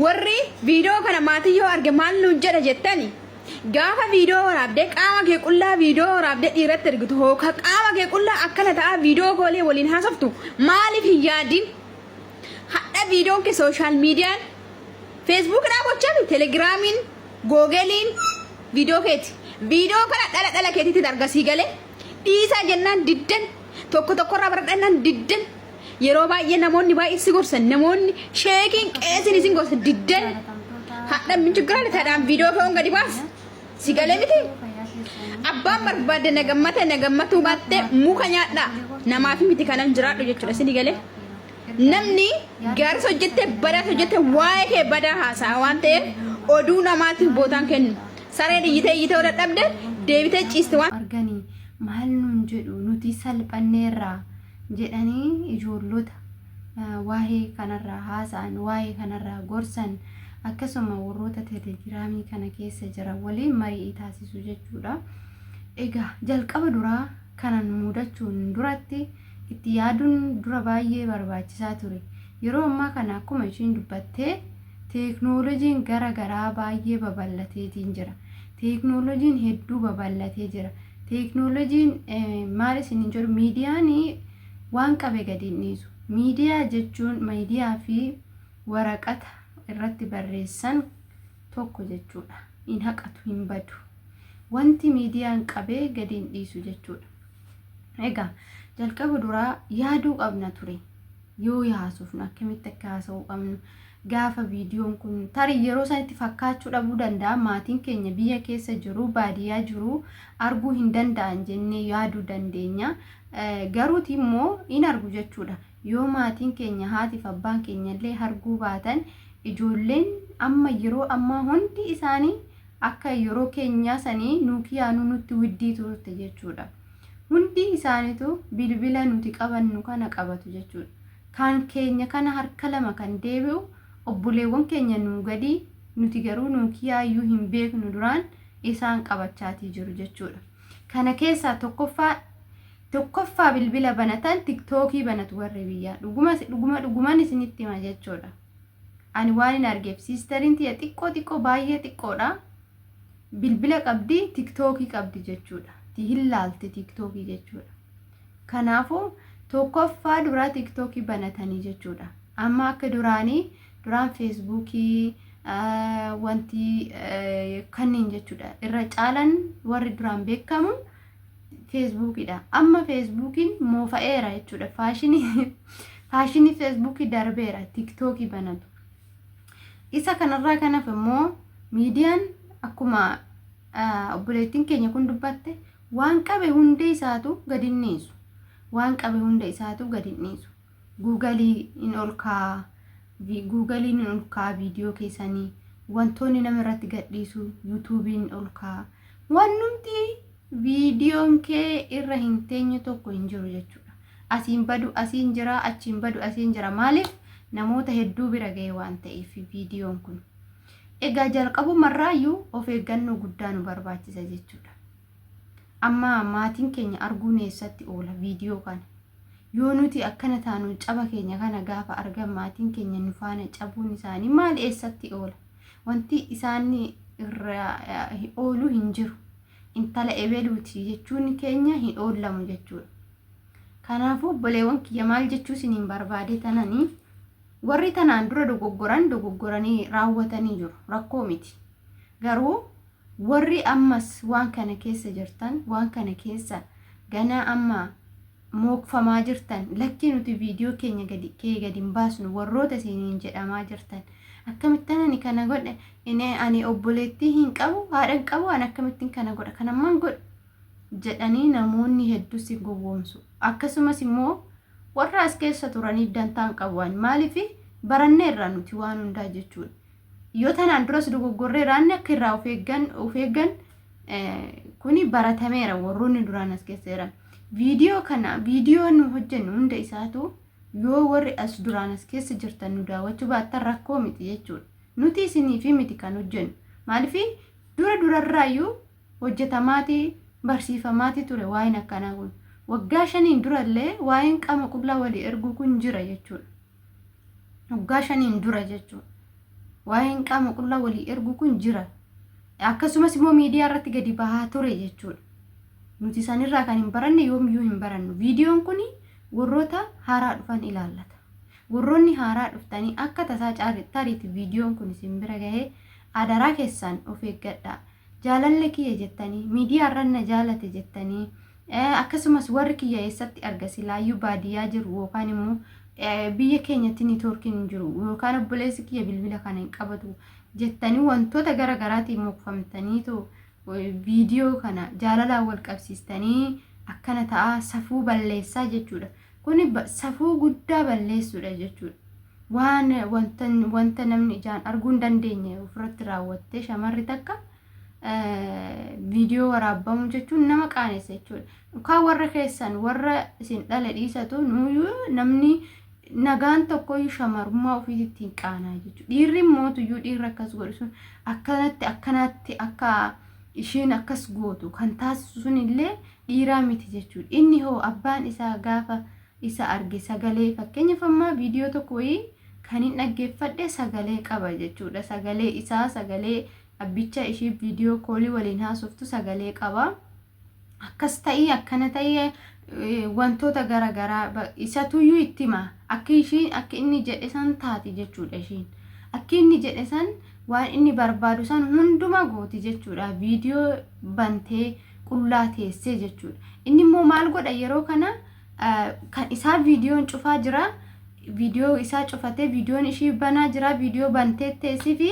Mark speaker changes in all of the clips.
Speaker 1: Warri viidiyoo kana maatii yoo arge maal nuun jedha jettani gaafa viidiyoo waraabdee qaama kee qullaa viidiyoo waraabdee dhiiratti ergitu hooka qaama kee qullaa akkana ta'a viidiyoo koolee waliin haasoftu maaliif hin yaadin? Hadha viidiyoon kee sooshaal miidiyaan feesbuukidhaa gochami telegiraamiin googeliin viidiyoo keeti. Viidiyoo kana dhala dhala keetitti argasii galee dhiisaa jennaan diddan tokko tokkorraa baradhannaan diddan. Yeroo baay'ee namoonni baay'ee si gorsan namoonni sheekiin qeesiin isin gorsan diddan hadha min chiggiraale tadhaan viidiyoo ka'uun gadi baas si galee miti abbaan barbaadde na gammate na gammatuu baatte muka nyaadhaa namaaf miti kanan jiraadhu jechuudha sini galee namni gaaris hojjette badaas hojjette waa'ee kee badaa haasa'a waan ta'eef oduu namaatiif bootaan kennu sareen iyyitee iyyitee yoo dadhabde deebitee ciiste waan
Speaker 2: arganii maal nuun jedhu nuti salphanneerraa jedhanii ijoollota waa'ee kanarraa haasa'an, waa'ee kanarraa gorsan, akkasuma warroota telegiraamii kana keessa jiran waliin marii taasisu jechuudha. Egaa jalqaba duraa kanan muudachuun duratti itti yaaduun dura baay'ee barbaachisaa ture. Yeroo ammaa kana akkuma ishiin dubbattee teeknoolojiin gara garaa baay'ee babal'ateetiin jira. Teeknoolojiin hedduu babal'atee jira. Teeknoolojiin maal isiniin jedhu miidiyaan waan qabe gadi hin dhiisu. Miidiyaa jechuun miidiyaa fi waraqata irratti barreessan tokko jechuudha. Hin haqatu, hin badu. Wanti miidiyaan qabee gadi hin dhiisu jechuudha. Egaa jalqaba duraa yaaduu qabna ture. Yoo haasofnu akkamitti akka haasa'uu qabnu gaafa viidiyoon kun tarii yeroo sanitti fakkaachuu dhabuu danda'a maatiin keenya biyya keessa jiru baadiyyaa jiru arguu hin danda'an jennee yaaduu dandeenya. Garuuti immoo in argu jechuudha. Yoo maatiin keenya haatiif abbaan keenya illee arguu baatan ijoolleen amma yeroo ammaa hundi isaanii akka yeroo keenyaa sanii nuukiyaanuu nutti widdii turte jechuudha. Hundi isaaniitu bilbila nuti qabannu kana qabatu jechuudha. Kan keenya kana harka lama kan deebi'u obboleewwan keenya nuu gadii nuti garuu nuukiyaayyuu hin beeknu duraan isaan qabachaatii jiru jechuudha. Kana keessaa tokkoffaa tokkoffaa bilbila banatan tiktookii banatu warri biyyaa. Dhuguma dhuguma dhuguman isinitti hima jechuudha. Ani waan hin argeef siistariin tiyya xiqqoo xiqqoo baay'ee xiqqoodha. Bilbila qabdi tiktookii qabdi jechuudha. Ti hin laalti tiktookii jechuudha. Kanaafuu tokkoffaa duraa tiktookii banatanii jechuudha. Amma akka duraanii duraan feesbuukii wanti kanneen jechuudha. Irra caalan warri duraan beekamu feesbuukiidha. Amma feesbuukiin moofa'eera jechuudha. Faashinii faashinii feesbuukii darbeera tiktookii banatu. Isa kanarraa kanaaf immoo miidiyaan akkuma obboleettiin keenya kun dubbatte waan qabe hunda isaatu gadi hin dhiisu. Waan qabe hunda isaatu gadi hin dhiisu. Guugalii hin ol kaa'a. Guugaliin hin ol kaa'a viidiyoo keessanii. Wantoonni nama irratti gadhiisu yuutuubiin ol kaa'a. Wannumti viidiyoon kee irra hin teenye tokko hin jiru jechuudha. Asiin badu asiin jira, achiin badu asiin jira. Maaliif namoota hedduu bira ga'e waan ta'eef viidiyoon kun. Egaa jalqabumarraayyuu of eeggannoo guddaa nu barbaachisa jechuudha. Amma maatiin keenya arguun eessatti oola viidiyoo kana. Yoo nuti akkana taanu caba keenya kana gaafa argan maatiin keenya nu faana cabuun isaanii maal eessatti oola? Wanti isaan irra oolu hin jiru. Intala ebeluuti jechuun keenya hin oollamu jechuudha. Kanaafuu obboleewwan kiyya maal jechuu isiniin barbaade tananii warri tanaan dura dogoggoran dogoggoranii raawwatanii jiru rakkoo miti. Garuu warri ammas waan kana keessa jirtan waan kana keessa ganaa amma mookfamaa jirtan lakkii nuti viidiyoo keenya gadi kee gadi hin baasnu warroota isiniin jedhamaa jirtan akkamittan ani kana godhe inni ani obboleettii hin qabu haadha hin qabu ani akkamittiin kana godha kana amman godhu jedhanii namoonni hedduu si gowwoomsu akkasumas immoo warra as keessa turaniif dantaan qabu ani maaliif baranneerra nuti waan hundaa jechuudha yoo tanaan duras dogoggorree raanne akka irraa of eeggan of eeggan kuni baratameera warroonni duraan as keessa jiran. Viidiyoo kana viidiyoo nu hojjennu hunda isaatu yoo warri as duraan as keessa jirtan nu daawwachuu baattan rakkoo miti jechuudha. Nuti isinii fi miti kan hojjennu. Maaliif dura durarraayyuu hojjetamaatii barsiifamaatii ture waa'een akkanaa kun. Waggaa shaniin durallee waa'een qaama qullaa walii erguu kun jira jechuudha. Waggaa shaniin dura jechuudha. Waa'een qaama qullaa walii erguu kun jira. Akkasumas immoo miidiyaa irratti gadi bahaa ture jechuudha. Nuti sanirraa kan hin baranne yoomiyyuu hin barannu. Viidiyoon kun warroota haaraa dhufan ilaallata. Warroonni haaraa dhuftanii akka tasaa tariiti viidiyoon kun isin bira gahee adaraa keessan of eeggadhaa. Jaalalle kiyya jettanii miidiyaa irra na jaalate jettanii akkasumas warri kiyya eessatti arga silaayyuu baadiyyaa jiru yookaan immoo biyya keenyatti niitoorkiin hin jiru yookaan obboleessi kiyya bilbila kana hin qabatu jettanii wantoota gara garaatiin mokfamtaniitu viidiyoo kana jaalalaan wal qabsiistanii akkana ta'a safuu balleessaa jechuudha. Kuni safuu guddaa balleessuudha jechuudha. Waan wanta wanta namni ijaan arguu hin dandeenye ofirratti raawwattee shamarri takka viidiyoo waraabamuu jechuun nama qaanessa jechuudha. Kaan warra keessan warra isin dhale dhiisatu nuyyuu namni nagaan tokkoyyuu shamarummaa ofiitti hin qaanaa jechuudha. Dhiirri mootuyyuu dhiirri akkas godhu sun akkanatti akkanatti akka ishiin akkas gootu kan taasisu sun illee dhiiraa miti jechuudha. Inni hoo abbaan isaa gaafa isa arge sagalee fakkeenyaaf ammaa viidiyoo tokko wayii kan hin dhaggeeffadhe sagalee qaba jechuudha. Sagalee isaa sagalee abbicha ishii viidiyoo koolii waliin haasoftu sagalee qaba. Akkas ta'ii akkana ta'ii wantoota gara garaa isatuyyuu itti hima. Akka ishiin akka inni jedhe san taati jechuudha ishiin. Akka inni jedhe san waan inni barbaadu san hunduma gooti jechuudha. Viidiyoo bantee qullaa teessee jechuudha. Inni immoo maal godha yeroo kana kan isaa viidiyoon cufaa jira. Viidiyoo isaa cufatee viidiyoon ishii banaa jira. Viidiyoo bantee teessii fi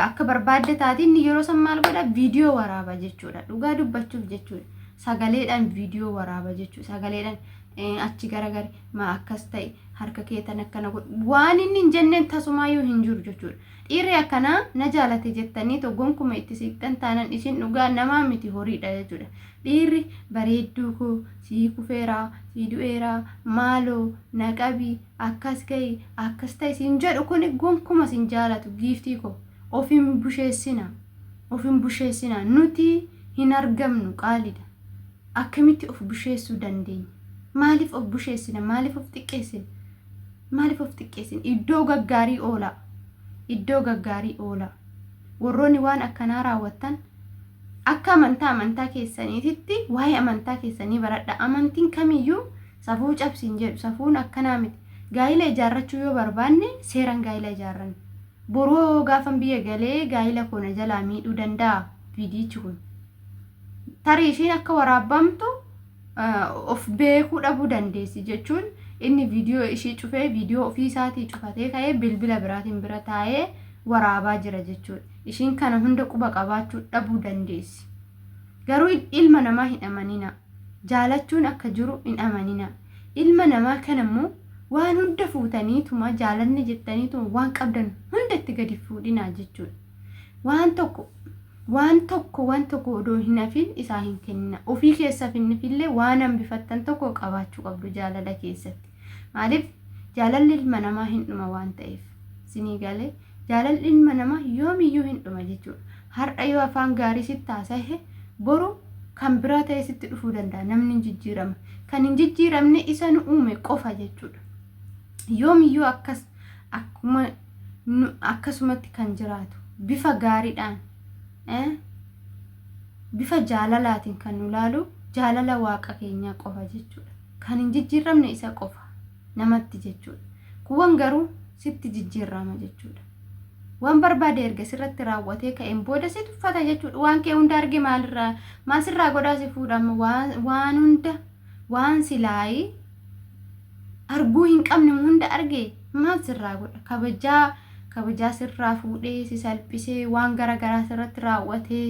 Speaker 2: akka barbaadde taati inni yeroo san maal godha viidiyoo waraaba jechuudha. Dhugaa dubbachuuf jechuudha. Sagaleedhaan viidiyoo waraaba jechuudha. Sagaleedhaan achi garagari maa akkas ta'e harka keetan akkana godhu waan inni hin jenneen tasumaayyuu hin jiru jechuudha. Dhiirri akkanaa na jaalate jettanii gonkumaa itti siqxan taanan isin dhugaa namaa miti horiidha jechuudha. Dhiirri bareedduu koo sii kufeeraa sii du'eeraa maaloo na qabi akkas ga'i akkas ta'e siin jedhu kun gonkuma sin jaalatu giiftii koo of hin busheessina of hin busheessina nuti hin argamnu qaaliidha. Akkamitti of busheessuu dandeenya? Maaliif of busheessina? Maaliif of xiqqeessina? Maaliif of xiqqeessina? Iddoo gaggaarii oolaa. Iddoo gaggaarii oolaa. Warroonni waan akkanaa raawwattan akka amantaa amantaa keessaniititti waa'ee amantaa keessanii baradha. Amantiin kamiyyuu safuu cabsiin jedhu safuun akkanaa miti. Gaa'ila ijaarrachuu yoo barbaanne seeraan gaa'ila ijaarranna. Boruu gaafan biyya galee gaa'ila koo na jalaa miidhuu danda'a viidiyichi kun. Tarii ishiin akka waraabamtu of beekuu dhabuu dandeessi jechuun inni viidiyoo ishii cufee viidiyoo ofii isaatii cufatee ka'ee bilbila biraatiin bira taa'ee waraabaa jira jechuudha. Ishiin kana hunda quba qabaachuu dhabuu dandeessi. Garuu ilma namaa hin amanina. Jaalachuun akka jiru hin amanina. Ilma namaa kana immoo waan hunda fuutaniituma jaalanne jettaniituma waan qabdan hunda itti gadi fuudhinaa jechuudha. Waan tokko waan tokko waan tokko odoo hin hafin isaa hin kennina. Ofii keessaaf hin hafillee waan hambifattan tokko qabaachuu qabdu jaalala keessatti. Maaliif jaalalli ilma namaa hin dhuma waan ta'eef. Sinii galee jaalalli ilma namaa yoomiyyuu hin dhuma jechuudha. Har'a yoo afaan gaarii sitti haasa'e boru kan biraa ta'e sitti dhufuu danda'a. Namni hin jijjiirama. Kan hin jijjiiramne isa nu uume qofa jechuudha. Yoomiyyuu akkas akkuma akkasumatti kan jiraatu bifa gaariidhaan bifa jaalalaatiin kan nu laalu jaalala waaqa keenyaa qofa jechuudha. Kan hin jijjiiramne isa qofa namatti jechuudha. Kuwwan garuu sitti jijjiirama jechuudha. Waan barbaade erga sirratti raawwatee ka'een booda si tuffata jechuudha. Waan kee hunda arge maalirraa maal sirraa godhaa si fuudhama waan hunda waan silaayii arguu hin qabne hunda arge maal sirraa godha kabajaa kabajaa sirraa fuudhee si salphisee waan gara garaa sirratti raawwatee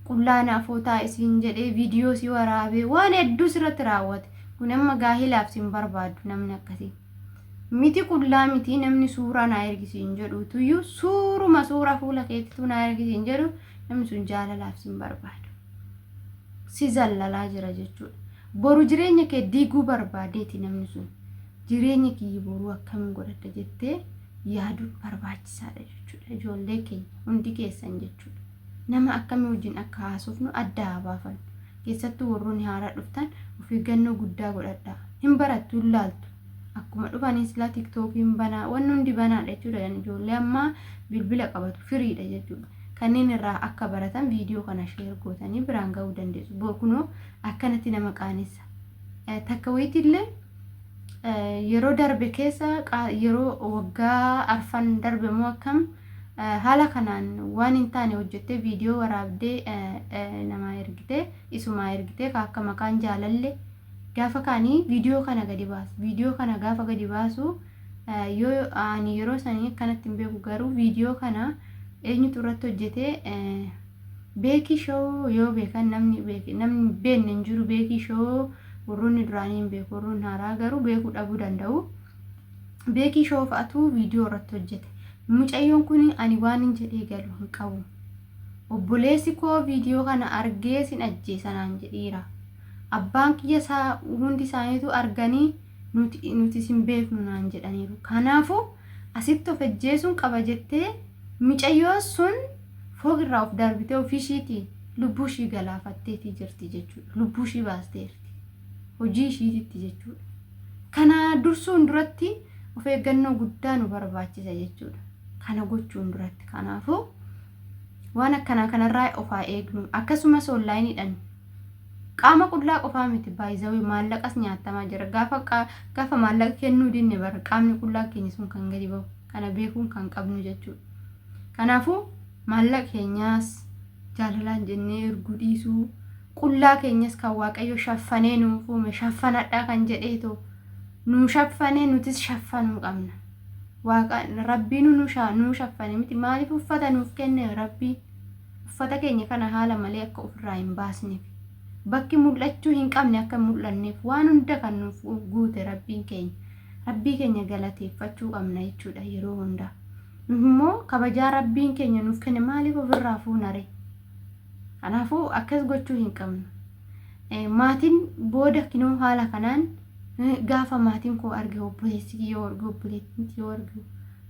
Speaker 2: qullaa naafoo taa'isiin jedhee viidiyoo si waraabee waan hedduu sirratti raawwate kun amma gaahilaaf sin barbaadu namni akkasii. Miti qullaa miti namni suuraa naa ergisiin jedhu tuyyuu suuruma suura fuula keetitu naa ergisiin jedhu namni sun jaalalaaf sin barbaadu. Si zallalaa jira jechuudha. Boru jireenya kee diiguu barbaadeeti namni sun. Jireenya kiyya boruu akkamiin godhadha jettee yaaduun barbaachisaadha jechuudha. Ijoollee keenya hundi keessan jechuudha. Nama akkamii wajjin akka haasofnu adda haa baafannu. Keessattuu warroonni haaraa dhuftan of eeggannoo guddaa godhadhaa. Hin barattu hin laaltu. Akkuma Akkuma dhufanii silaa tiktookiin banaa wanni hundi banaadha jechuudha. Ijoollee ammaa bilbila qabatu firiidha jechuudha. Kanneen irraa akka baratan viidiyoo kana share gootanii biraan ga'uu dandeessu. Kunoo akkanatti nama qaanessa. Takka wayiitillee yeroo darbe keessa, yeroo waggaa arfan darbe moo akkam, haala kanaan waan hin taane hojjettee viidiyoo waraabdee namaa ergitee, isumaa ergitee, akka maqaan jaalalle gaafa kaanii viidiyoo kana gadi baasu. Viidiyoo kana gaafa gadi baasu, yoo ani yeroo sanii akkanatti hin beeku, garuu viidiyoo kana eenyutu irratti hojjetee? Beekii Show yoo beekan, namni namni beekne hin jiru. Beekii Show warroonni duraanii hin beeku, warroonni haaraa garuu beekuu dhabuu danda'u. Beekii Show fa'atu viidiyoo irratti hojjete. Mucayyoon kun ani waan hin jedhee galu hin qabu. Obboleessi koo viidiyoo kana argee sin ajjeesanaan jedheera. Abbaan kiyya isaa hundi isaaniitu arganii nuti sin beeknu naan jedhaniiru. Kanaafuu asitti of ajjeesuun qaba jettee mucayyoon sun fooqirraa of darbitee ofiishiitii lubbuu ishii galaafatteetii jirti jechuudha. Lubbuu ishii baasteerti. Hojii ishiititti jechuudha. Kana dursuun duratti of eeggannoo guddaa nu barbaachisa jechuudha. Kana gochuun duratti, kanaafuu waan akkanaa kanarraa of haa eegnu. Akkasumas onlaayiniidhaan qaama qullaa qofaa miti, baay'izawee maallaqas nyaatamaa jira. Gaafa maallaqa kennuu dinne bara qaamni qullaa keenya sun kan gadi bahu, kana beekuun kan qabnu jechuudha. Kanaafuu maallaqa keenyaas jaalalaan jennee erguu dhiisuu, qullaa keenyas kan Waaqayyo shaffanee nuuf uume, shaffanadhaa kan jedheetoo nuu shaffanee, nutis shaffanuu qabna. Waaqa Rabbiin nu shaffane miti? Maaliif uffata nuuf kenne Rabbiin? Uffata keenya kana haala malee akka ofirraa hin baasneef, bakki mul'achuu hin qabne akka hin mul'anneef waan hunda kan nuuf guute Rabbiin keenya. Rabbii keenya galateeffachuu qabna jechuudha yeroo hundaa. Immoo kabajaa Rabbiin keenya nuuf kenne maaliif ofirraa fuunare? Kanaafuu akkas gochuu hin qabnu. Maatiin booda kinoo haala kanaan gaafa maatiin koo arge, obboleessi yoo arge, obboleettiin yoo arge,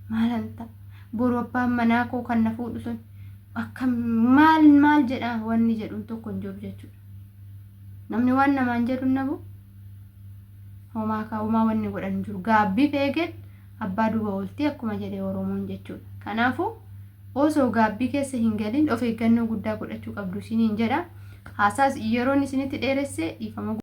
Speaker 2: maalan ta'a? Boru abbaan manaa koo kan na fuudhu sun akkam maal maal jedha wanni jedhuun tokko hin jiru jechuudha. Namni waan namaan jedhu nabu homaa ka homaa wanni godhan hin jiru. Gaabbii feegeen abbaa duuba ooltii akkuma jedhe Oromoon jechuudha. Kanaafuu osoo gaabbii keessa hin galin of eeggannoo guddaa godhachuu qabdu isiniin jedha. Haasaas yeroon isinitti dheeresse dhiifama.